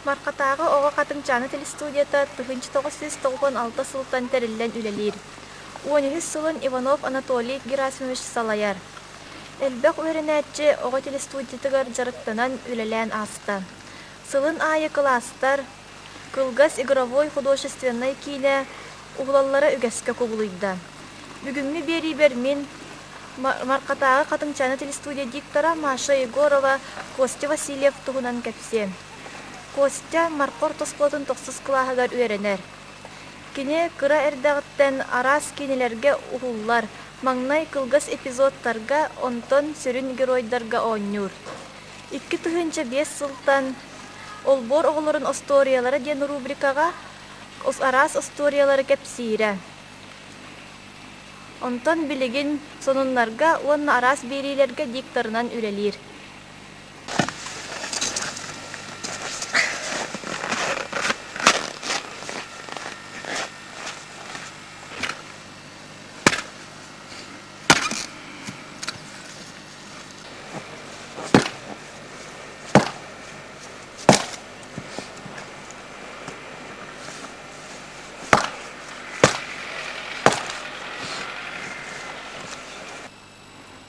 Мархатааҕы оҕо Хатыҥчаана телестудията 1996 сылтан тэриллэн үлэлиир. Уон үһүс сылын Иванов Анатолий Герасимович салайар. Элбэх үөрэнээччи оҕо телестудиятыгар дьарыктанан үлэлээн ааста. Сылын аайы кылаастар, кылгас игровой художественнай киинэ уһулаллара үгэскэ кубулуйда. Бүгүҥҥү биэриибэр мин Мархатааҕы Хатыҥчаана телестудия диктора Маша Егорова Костя Васильев туһунан кэпсиэм. Костя Марха орто оскуолатын тохсус кылааһыгар үөрэнэр. Кини кыра эрдэҕиттэн араас киинэлэргэ уһуллар, маҥнай кылгас эпизодтарга, онтон сүрүн геройдарга оонньуур. 2005 сылтан «Олбуор оҕолорун остуоруйалара» диэн рубрикаҕа араас остуоруйалары кэпсиирэ. Онтон билигин сонуннарга уонна араас биэриилэргэ дикторынан үлэлиир.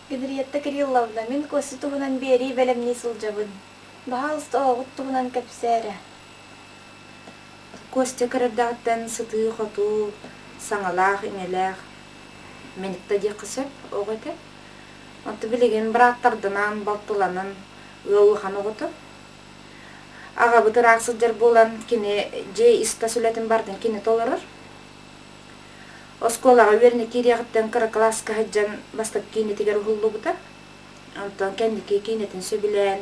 Генриетта Кирилловна, мин Костя туһунан биэрии бэлэмнии сылдьабын. Баһаалыста оҕоҕут туһунан кэпсээ эрэ. Костя кыра эрдэҕиттэн сытыы-хотуу, саҥалаах-иҥэлээх, мэник да диэххэ сөп оҕо этэ. Онто билигин бырааттарданаан, балтыланан ыал улахан оҕото. Аҕабыт ыраах сылдьар буолан, кини дьиэ ис-тас үлэтин барытын кини толорор. Оскуолаҕа үөрэнэ киириэҕиттэн кыра кылааска сылдьан бастакы киинэтигэр уһуллубута. Онтон кэнники киинэтин сөбүлээн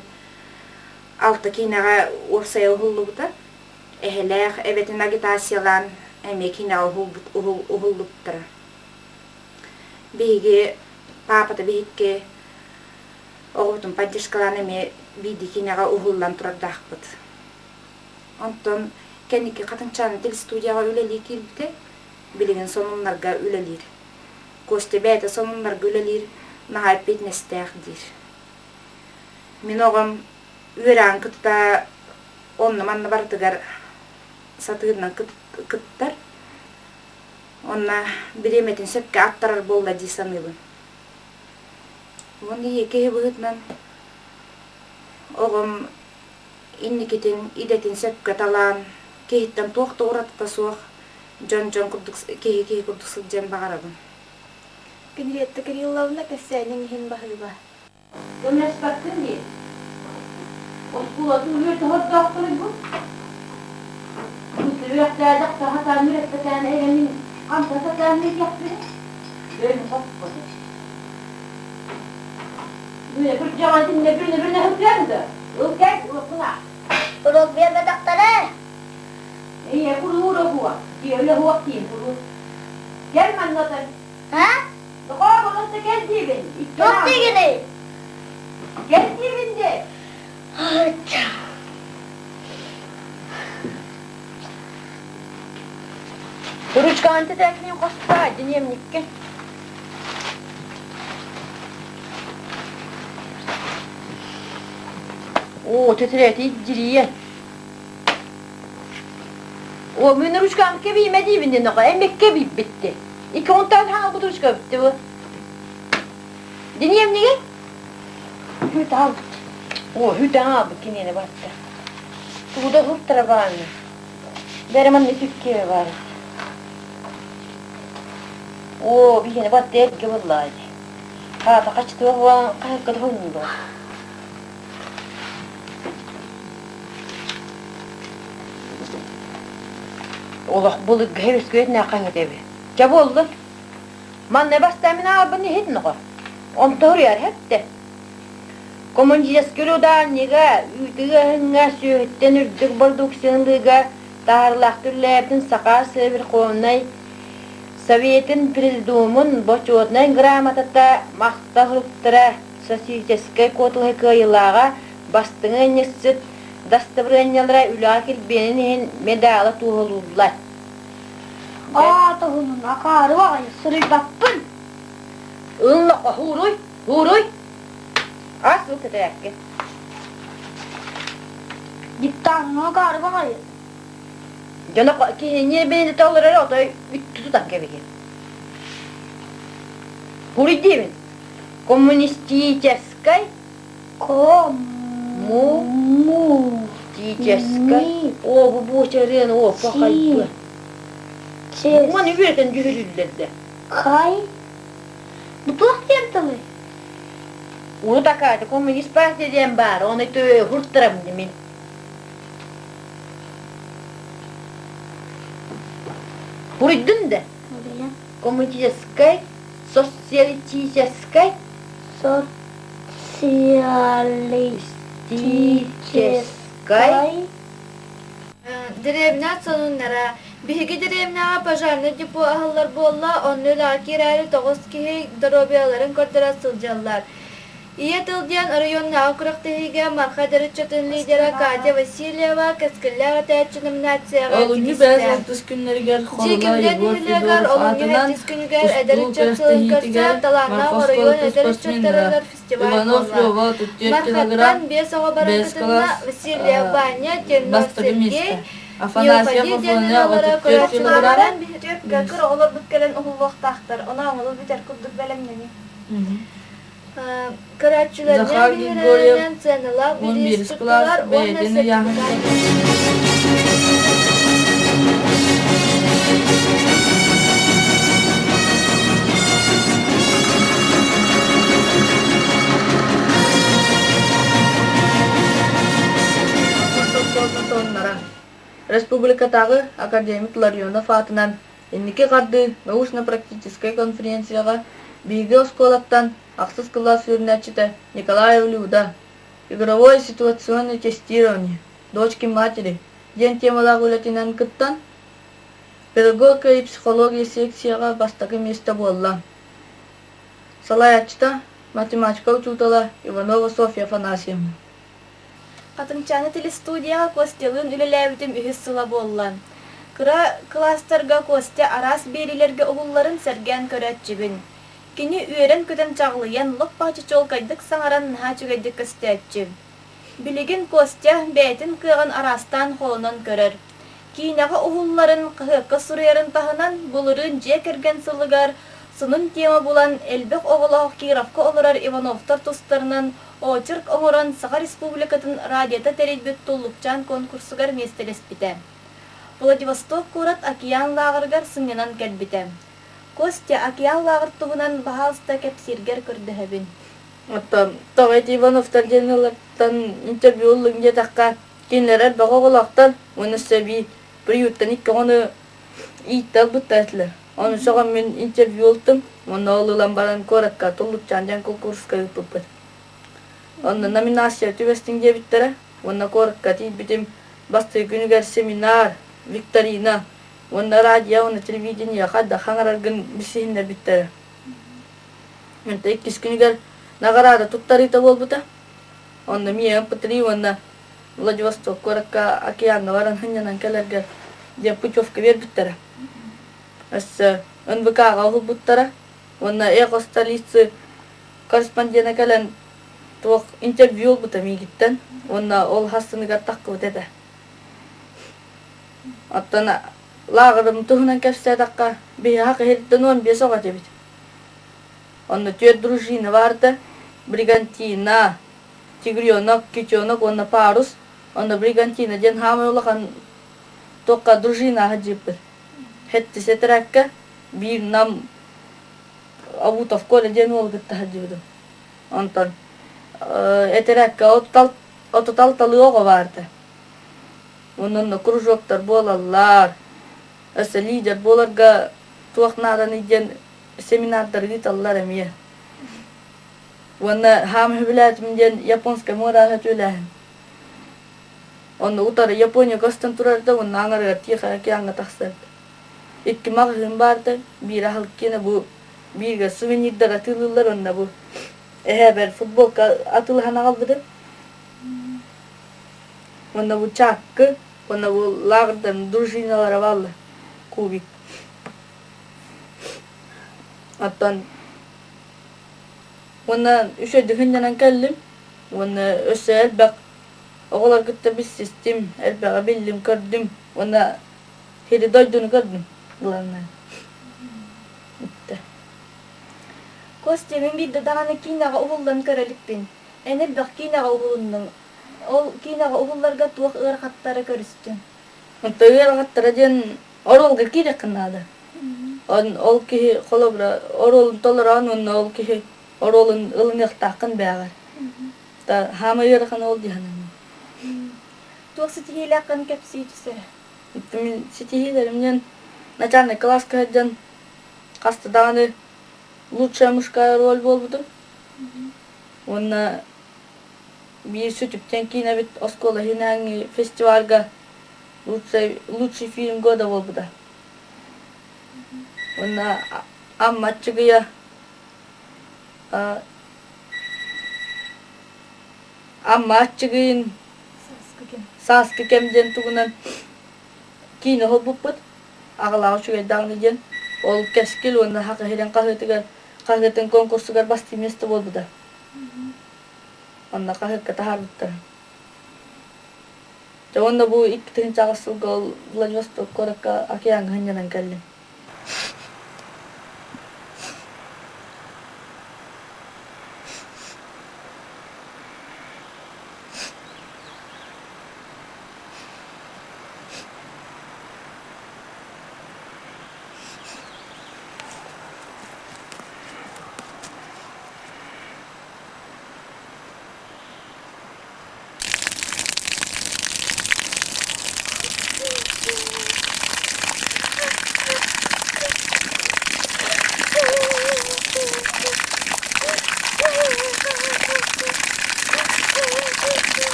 алта киинэҕэ уопсайа уһуллубута. Эһэлээх эбэтин агитациялаан эмиэ киинэҕэ уһуллубуттара. Биһиги паапата биһикки оҕобутун поддержкалаан эмиэ биирдии киинэҕэ уһуллан турардаахпыт. Онтон кэнники Хатыҥчаана телестудияҕа үлэлии киирбитэ, билигин сонуннарга үлэлиир. Костя бэйэтэ сонуннарга үлэлиир, наһаа эппиэтинэстээх диир. Мин оҕом үөрэҕин кытта онно-манна барытыгар сатыырынан кыттар. Онно бириэмэтин сөпкө аттарар буолла дии саныыбын. Уонна ийэ киһи быһыытынан оҕом инникитин идэтин сөпкө талаан, киһиттэн туох да уратыта суох дьон-дьон курдук киһи-киһи курдук сылдьыан баҕарабын. Генриетта Кирилловна кэпсээниҥ иһин баһыыба. Көмөлөспөккүн дии. Оскуолатын үөр тоһордоохторуй бу? Үөрэхтээдэх саха үөрэппэтээн эйэмин ханта сатаан диэхпин Бөөн хоппоту. Бүнэ кырдьаҕан итиннэ бүрүнэ бүрүнэ сылдьан да ыл кэл уруоккун аах. Уруок биэрбэтэхтэрэ. Ийэ куруур оһуо, дьиэ уох диин куруур. Кэл манна отон. А? Доҕоор, онон кэл диибин. Туох диигиний? Кэл диибин де. Ручкаҕын тэтээкинин хостоо, дневниккин. Оо, тэтэрээти дьириэн. О, мин ручкам кэбиимэ диибин диэн оҕо, эммекке бииппитти. Икки онтон хаалбыт ручка бүтті бу. Дневниги? Хүт албыт. О, хүт аалбыт киниэне барта. Тугуда хуттара бааны. Бэрэ манна үтүккэ бар. Оо, биһиэни батта эргэ буоллаа дии. Хаата хачытыга буолан хаһыкка да хоннуга. Олох былыргы өскүөтүнэ хаһыт эби. Чэ буоллун. Манна бастаан мин аалбын иһит ноҕо. Онто суруйар хэптэ. Коммунистическай удаанньыга, үүтү ыаһыҥҥа, сүөһүттэн үрдүк бородууксуйалыыга таһаарыылаахтык үлэлээбитин Саха Верховнай Советын Президиумун Бочуотунай грамотата, махтал суруктара, Социалистическай куоталаһыы кыайыылааҕа, бастыҥ ыанньыксыт дастабырыанньалара үлэҕэ килбиэнин иһин медала туоһулууллар. Аата уһунун акаары баҕайы суруйбаппын. Ылла хоһууруй, ууруй. Ас ыл тэтэрээккэ. Диктаҥҥа акаары баҕайы. Дьоно киһини бэйэтэ толорор отой үттү тутан кэбиһиэ. Хуруйдиибин. Коммунистическай Коммунистическай О, бу буочарыан, о, пахайбы. Маны үөрэтэн дьүһүлүллэрдэ. Хай. Бу туох диэн тылый? Уну такаата коммунист партия диэн баар, оны хуртарам мин. Хуруйдун да? Коммунистическай, социалистическай, Социалистическай. Дэриэбинэ сонуннара. Биһиги дэриэбинэҕэ пожарнай депо аһыллар буолла, онно үлэҕэ киирээри 9 киһи доруобуйаларын көрдөрө сылдьаллар. Ийэ тыл диэн оройуоннааҕы күрэхтэһиигэ Марха төрүччүтүн лидера Катя Васильева «Кэскиллээх этээччи» номинацияҕа Олунньу тигистэ. 5-6 күннэригэр Хорула Дьиикимдэ Егор нэһилиэгэр Федоров олунньу аатынан 7 күнүгэр эдэр тустуу ыччат сылын көрсө күрэхтэһиитигэр талааннаах Марха оройуон оскуолатын эдэр спортсменнара ыччаттарыгар фестиваль Иванов буолла. Лёва 34 Мархаттан килограмм, 5 оҕо баран 5 кытынна класс, Васильев Ваня, Теннов бастакы Сергей, миэстэ. Афанасьев Неофадий диэн Афоня ырыалары 34 көрөөччүлэргэ килограмм, кыр оҕолорбут кэлэн уһуллуохтаахтар. Ону оҥолу бүтэр курдук бэлэмнэни. Көрөөччүлэринэн Захар Григорьев биһирэнэн сыаналаах бириис 11 класс туттулар уонна бэйэтин ыйааһыныгар Республикатааҕы академик Ларионов аатынан инники хардыы научно-практическай конференцияҕа биһиги оскуолаттан ахсыс кылаас үөрэнээччитэ Николаев Люда «Игровое ситуационное тестирование. Дочки матери» диэн темалаах үлэтинэн кыттан, «Педагогика и психология» секцияҕа бастакы миэстэ буолла. Салайааччыта математика учуутала Иванова Софья Афанасьевна. Хатыҥчааны телестудияҕа Костялыын үлэлээбитим үһүс сыла буолла. Кыра кылаастарга Костя араас биэриилэргэ уһулларын сэргээн көрөөччүбүн. Кини үөрэн-көтөн чаҕылыйан, лоп-бааччы чуолкайдык саҥаран наһаа үчүгэйдик көстөөччү. Билигин Костя бэйэтин кыаҕын араастаан холонон көрөр. Киинэҕэ уһулларын, хаһыакка суруйарын таһынан, былырыын дьиэ кэргэн сылыгар сонун тема булан, элбэх оҕолоох Кировка олорор Ивановтар тустарынан очерк оҥорон Саха Республикатын радиота тэрийбит Туллукчаан конкурсугар миэстэлэспитэ. Владивосток куорат океан лааҕырыгар сынньанан кэлбитэ. Костя, океан лааҕыр туһунан баһаалыста кэпсииргэр көрдөһөбүн. Оттон тоҕо ити Ивановтар диэн ыаллартан интервью ыллыҥ диэтэххэ, кинилэр элбэх оҕолоохтор уонна өссө эбии приюттан икки оҕону ииттэ ылбыттар этилэр. Ону сөҕөн мин интервью ылтым уонна ол ылан баран куоракка Туллукчаан диэн куонкуруска ыыппыппыт. Онно номинация түбэстиҥ диэбиттэрэ уонна куоракка тиийбитим бастакы күнүгэр семинар, викторина уонна радио уонна телевидение хайдах хаҥараргын билсиһиннэрбиттэрэ. Онтон иккис күнүгэр наҕараада туттарыыта буолбута. Онно миэхэ МП3 уонна Владивосток куоракка океаҥҥа баран сынньанан кэлэргэр диэн путевка биэрбиттэрэ. Өссө НВК-ҕа уһулбуттара уонна Эхо столицы корреспондена кэлэн туох интервью ылбыта миигиттэн уонна ол хассыныгар таххыбыт этэ. Оттон лааҕырым туһунан кэпсээтэххэ, биһиэхэ иһиттэн 15 оҕо этибит. Онно түөрт дружина баарда, Бригантина, Тигренок, Китенок уонна Парус. Онно Бригантина диэн хаамай улахан туохха дружина сылдьыппыт. Сэттис этэрээккэ биир нам Абутов Коля диэн уолу кытта сылдьыбытым. Онтон этэрээккэ 36 оҕо баарда. Онон кружоктар буолаллар. Өссө лидер буоларга туох нааданый диэн семинардары ыыталлар эмиэ. Уонна хаам сөбүлээтим диэн японскай муораһа түөлээһин. Онно утары Япония көстөн турарда уонна аҥарыгар Тихай океаҥҥа тахсар. Икки маҕаһыын баарда, биирэ аһылык киэнэ бу бииргэ сувенирдар атыылыыллар уонна бу эһээбэр футболка атыылаһан аҕалбытым. Уонна бу чааккы, уонна бу лааҕырдан дружиналара бааллар, кубик. Оттон уонна үчүгэйдик сынньанан кэллим уонна өссө элбэх. Оҕолор кытта билсистим, элбэҕи биллим-көрдүм уонна сири дойдуну көрдүм главное. Бүттэ. Костя, мин биирдэ даҕаны киинэҕэ уһуллан көрө иликпин. Эн элбэх киинэҕэ уһулуннуҥ. Ол киинэҕэ уһулларга туох ыарахаттары көрүстүҥ? Онто ыарахаттара диэн оруолга киириэххин наада. Ол киһи холобура оруолун толороон уонна ол киһи оруолун ылыныахтааххын бээҕэр. Хаамай ыарахан ол дии саныыбын. Туох ситиһиилээххин кэпсии түс эрэ. Мин ситиһиилэрим диэн начальнай кылааска сылдьан хаста даҕаны лучшая мужская роль буолбутум. Уонна биир сүтүктэн киинэбит оскуола иһинээҥҥи фестивальга лучший, лучший фильм года буолбута. Уонна Амма Аччыгыйа Амма Аччыгыйын Сааскы кэм диэн тугунан киинэ уһулбуппут. Аҕалаах үчүгэй даҕаны диэн. Ол Кэскил уонна Саха сирин хаһыатыгар хаһыатын конкурсугар бастыҥ миэстэ буолбута. Онно хаһыакка таһаарбыттара. Дьэ уонна бу 2008 сылга ол Владивосток куоракка океаҥҥа сынньанан кэллим.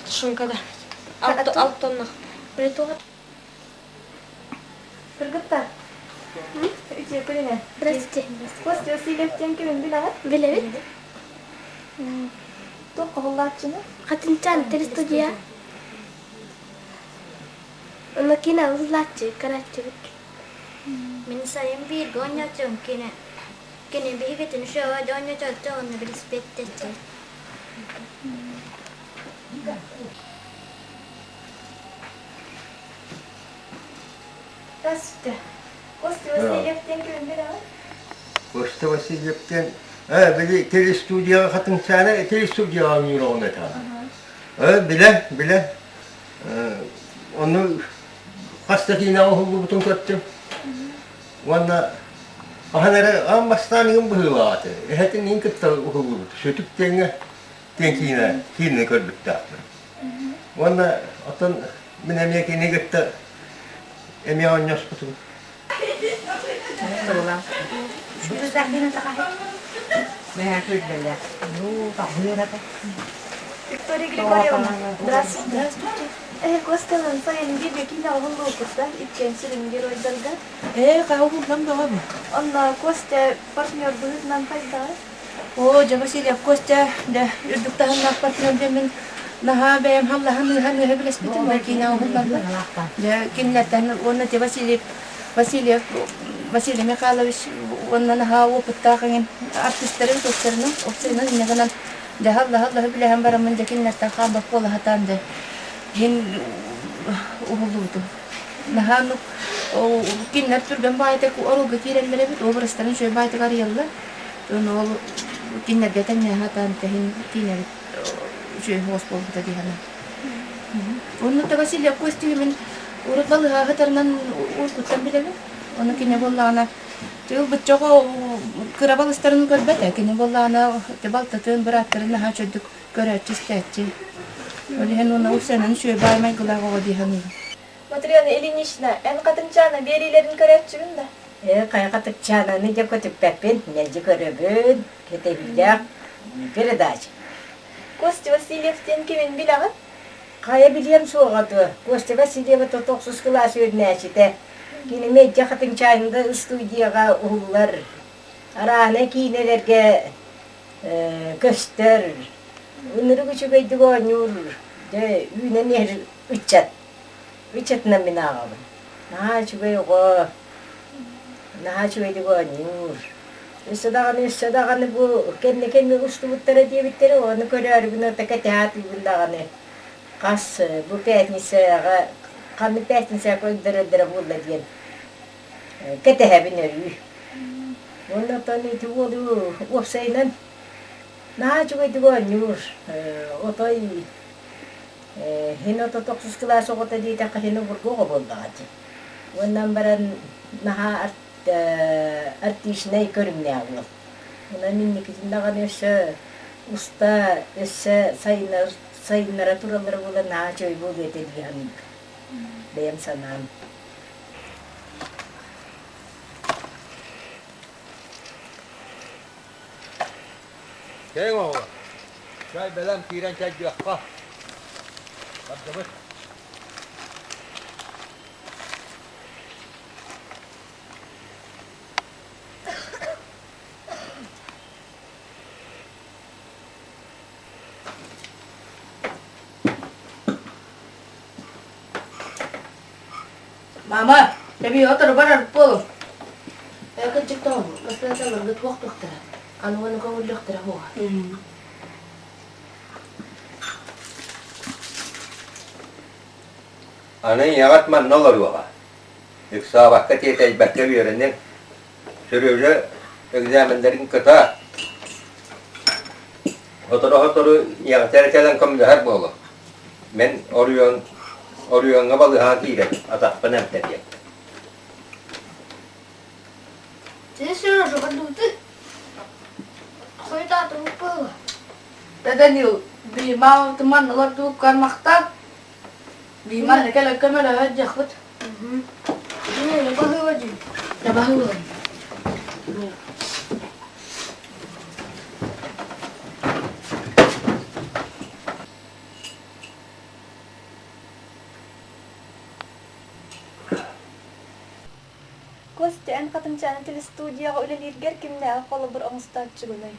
Шумкада. Алтоннах. Кыргыттар, үтүө күнүнэн. Здравствуйте. Костя Васильев диэн кимин билэҕит? Билэбит. Туох хоһуллааччыны? Хатынчан телестудия. Онно киинэ уһуллааччы, көрөөччүбүт. Мин сайын бииргэ оонньооччум кини кини биһигитин шоу оонньооччу уонна билиспиэттэччи. Здравствуйте. Костя Васильев диэн кимин билэҕит? Костя Васильев диэн били телестудияҕа хатыҥсаана телестудияҕа оонньуур оҕону этэ. Билэ, билэ. Ону хас да киинэҕэ уһуллубутун көрдүм. Уонна хаһан эрэ аан бастаан иҥин быһыылаах этэ. Эһэтин иҥин кытта уһуллубут. Сүтүк диэҥҥэ диэн киинэ киинэни көрбүттээхпин. Уонна оттон мин эмиэ кини кытта эмиэ оонньоспутум. Виктория Григорьевна, здравствуйте. Здравствуйте. Костялын сайын бииргэ киинэҕэ уһуллубуппут иккиэн сүрүн геройдарга. Ээ, хайа уһуллан бөҕө бу. Онно Костя партнер быһыытынан хайдаҕый? Оо, дьэ Васильев Костя, дьэ, үрдүк таһымнаах партнер диэммин наһаа бэйэм халлаһан ыыһан-ыыһа билэспитим ол киинэ уһулларбын. Дьэ, кинилэртэн уонна те Васильев Васильев Василий Михайлович уонна наһаа опыттаах эҥин артыыстары тустарынан опсайынан инньэ гынан дьэ халлаһа-аллаһа билэһэн бараммын дьэ кинилэртэн хаалбат буола сатаан дьэ иһин уһуллубутум. Наһаа оннук кинилэр түргэн баайытык оруолга киирэллэр эбит, образтарын үчүгэй баайытык арыйаллар. Ол кинилэргэ тэҥнэһэ сатаан тэһин киинэбит үчүгэй соҕус буолбута дии саныыбын. Онно Васильев Костя мин урут балыһа сытарынан уруккуттан билэбин. Ону кини буоллаҕына тыыл быччаҕа кыра балыстарын көрбөт ээ. Кини буоллаҕына балтатын, бырааттарын наһаа үчүгдүк көрөөччү-истээччи. Ол иһин уонна упсанан үчүгэй баай майгылаах оҕо дии саныыбын. Матрена Ильинична, эн Хатыҥчаана биэриилэрин көрөөччүгүн да? Ээ, хайа Хатыҥчаананы дьэ көтүппэппин, мэлдьи көрөбүн, кэтэһиилээх передача. Костя Васильев диэн кимин билэҕин? Хайа билиэм суоҕа дуо, Костя Васильева тохсус кылаас үөрэнээччитэ. Кини мэлдьи Хатыҥчаанада ыстудияҕа уһуллар, арааһынай киинэлэргэ көстөр, ынырык үчүгэйдик оонньуур, дьэ үүнэн иһэр ыччат. Ыччатынан мин ааҕабын. Наһаа үчүгэй оҕо, наһаа үчүгэйдик оонньуур. Өссө даҕаны, өссө даҕаны бу кэннэ-кэннэ устубуттара диэбиттэрэ, ону көрөөрүгүн ото кэтэһэ атыыбын даҕаны. Хас бу пятницаҕа, ханнык пятницаҕа көрдөрөллөрө буолла диэн кэтэһэбин өрүү. Уонна оттон ити уолу уопсайынан наһаа үчүгэйдик оонньуур. Отой Иһин ото тохсус кылаас оҕото диэтэххэ иһин обургу оҕо буоллаҕа дии. Уоннан баран наһаа артичнай көрүҥнээх уол. Онон инникитин даҕаны өссө уста, өссө сайыннара, сайыннара тураллара буоллар наһаа үчүгэй буолуо этэ дии саныыбын. Бэйэм санаам. Кэҥ оҕолор, чай бэлэм киирэн чэйдиэххэ. Бардыбыт. Мама, эбии отору барар буолуҥ. Ээ, кырдьык тоҕо, баспытааталларга туох туохтара, аны уонна көҥүллүөхтэрэ суоҕа. Аны ийэҕит манна олоруоҕа. Ыксаабакка, тиэтэйбэккэ үөрэниҥ. Сережа экзаменнарын кыта сотору-сотору ийэҕитигэр кэлэн көмөлөһөр буолуо. Мин оройуон оройуоҥҥа балыыһаҕа киирэн атахпын эмтэтиэм. Ты Сережа, ты хойутаатыбыт буолла. Да Данил, би мама туман олордубут кармахтан. Би манна кэлэн көмөлөһө дьахпыт. Не, баһыыба дии. Да баһыыба. Костя, эн Хатыҥчаана телестудияҕа үлэлииргэр кимнээҕи холобур оҥостооччугунуй?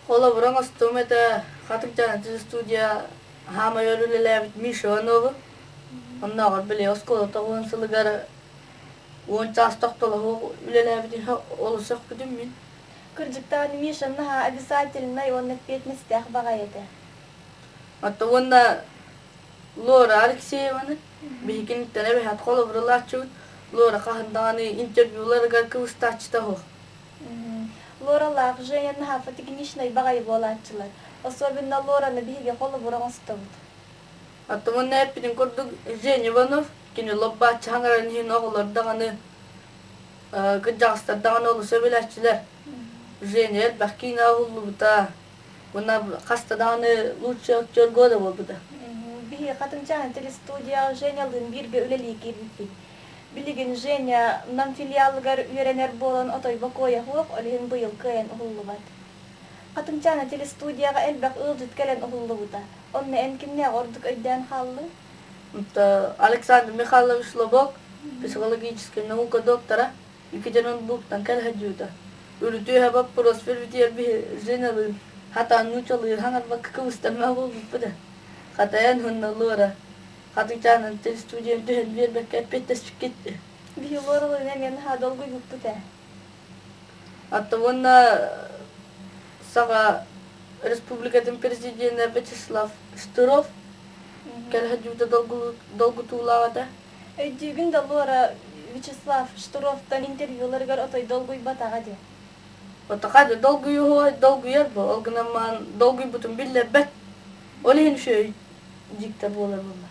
Холобур оҥостуом этэ Хатыҥчаана телестудия хаамай өр үлэлээбит Миша Иванову. Оннооҕор били оскуола тоҕуһун сылыгар уон чаас тохтолоһу үлэлээбит иһэ олус сөхпүтүм мин. Кырдьыктаан Миша наһаа обязательнай уонна эппиэтинэстээх баҕайы этэ. Оттон уонна Лора Алексееваны биһигиниттэн эбэһээт холобурулааччыбыт Лора хаһан даҕаны интервьюларыгар кыбыстааччыта суох. Лоралаах Женя наһаа фотогеничнай баҕайы буолааччылар. Особенно Лораны биһиги холобур оҥостобут. Оттон уонна эппитин курдук Женя Иванов кини лоп-бааччы хаҥаран иһин оҕолор даҕаны кырдьаҕастар даҕаны олус сөбүлээччилэр. Женя элбэх киинэ уһуллубута, Уонна хаста даҕаны лучший актер года буолбута. Биһиги Хатыҥчаан телестудияҕа Женялыын бииргэ үлэлии киирбиппит. Билигин Женя Нам филиалыгар үөрэнэр буолан отой бокуойа суох, ол иһин быйыл кыайан уһуллубат. Хатыҥчаана телестудияҕа элбэх ыалдьыт кэлэн уһуллубута. Онно эн кимнээҕи ордук өйдөөн хааллыҥ? Александр Михайлович Лобок, психологическай наука доктора, Иккитин ноутбуктан кэлэһэ Үрүтүөһэ боппуруос билбитигэр биһи Женалыын хатаан нууччалыы хаҥарбакка кыбыстаммат буолбуппут ээ. Хатайан уонна Лора Хатыҥчаанан телестудияны түһэн биэрбэккэ эппиэттэспиккит дии. Биһи Лоралыын эмиэ наһаа долгуйбуппут ээ. Оттон уонна Саха Республикатын президенэ Вячеслав Штыров кэлэһэ долгутуулаах этэ. Өйдүүгүн да Лора Вячеслав Штыровтан интервьюларыгар отой долгуйбатаҕа дии. Отаха да долгуйуһуой долгуйар бу, ол гынан маан долгуйбутун биллэрбэт. Ол иһин үчүгэй дьиктэ буолар буолла.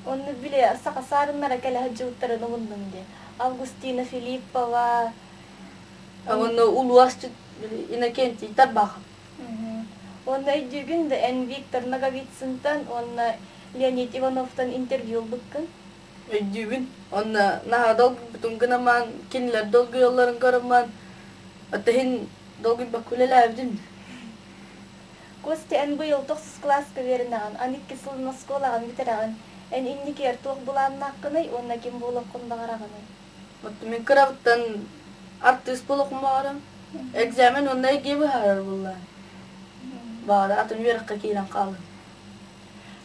Онну били саха саарыннара кэлэ сылдьыбыттарын умуннум дии. Августина Филиппова. Онно улуу асчыт били Иннокентий Тарбахов. Уонна өйдүүгүн да эн Виктор Ноговицынтан уонна Леонид Ивановтан интервью ылбыккын? Өйдүүбүн. Онно наһаа долгуйбутум гынамаан, кинилэр долгуйалларын көрөммөн, оттон долгуйбакка үлэлээбитим. Костя, эн быйыл тохсус кылааска үөрэнэҕин, аны икки сылын оскуолаҕын бүтэрэҕин. Эн инникигэр туох былааннааххыный уонна ким буолуоххун баҕараҕыный? Оттон мин кырабыттан артыыс буолуохпун баҕарам. Экзамен уонна ЭГЭ быһаарар буоллаҕа. Баҕар атын үөрэххэ киирэн хаалыам.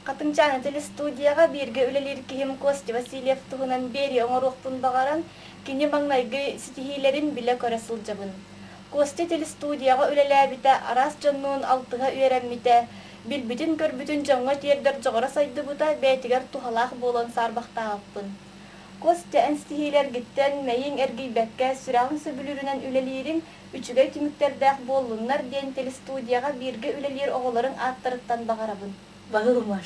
Хатыҥчаана телестудияҕа бииргэ үлэлиир киһим Костя Васильев туһунан биэрии оҥоруохпун баҕаран, кини маҥнайгы ситиһиилэрин билэ-көрө сылдьабын. Костя телестудияҕа үлэлээбитэ, араас дьоннуун алтыһа үөрэммитэ, билбитин-көрбүтүн дьоҥҥо тиэрдэр дьоҕура сайдыбыта бэйэтигэр туһалаах буолуон саарбахтаабаппын. Костя эн ситиһиилэргиттэн мэйиҥ эргийбэккэ, сүрэҕиҥ сөбүлүүрүнэн үлэлиириҥ үчүгэй түмүктэрдээх буоллуннар диэн телестудияҕа бииргэ үлэлиир оҕолоруҥ ааттарыттан баҕарабын. Баһыыбар.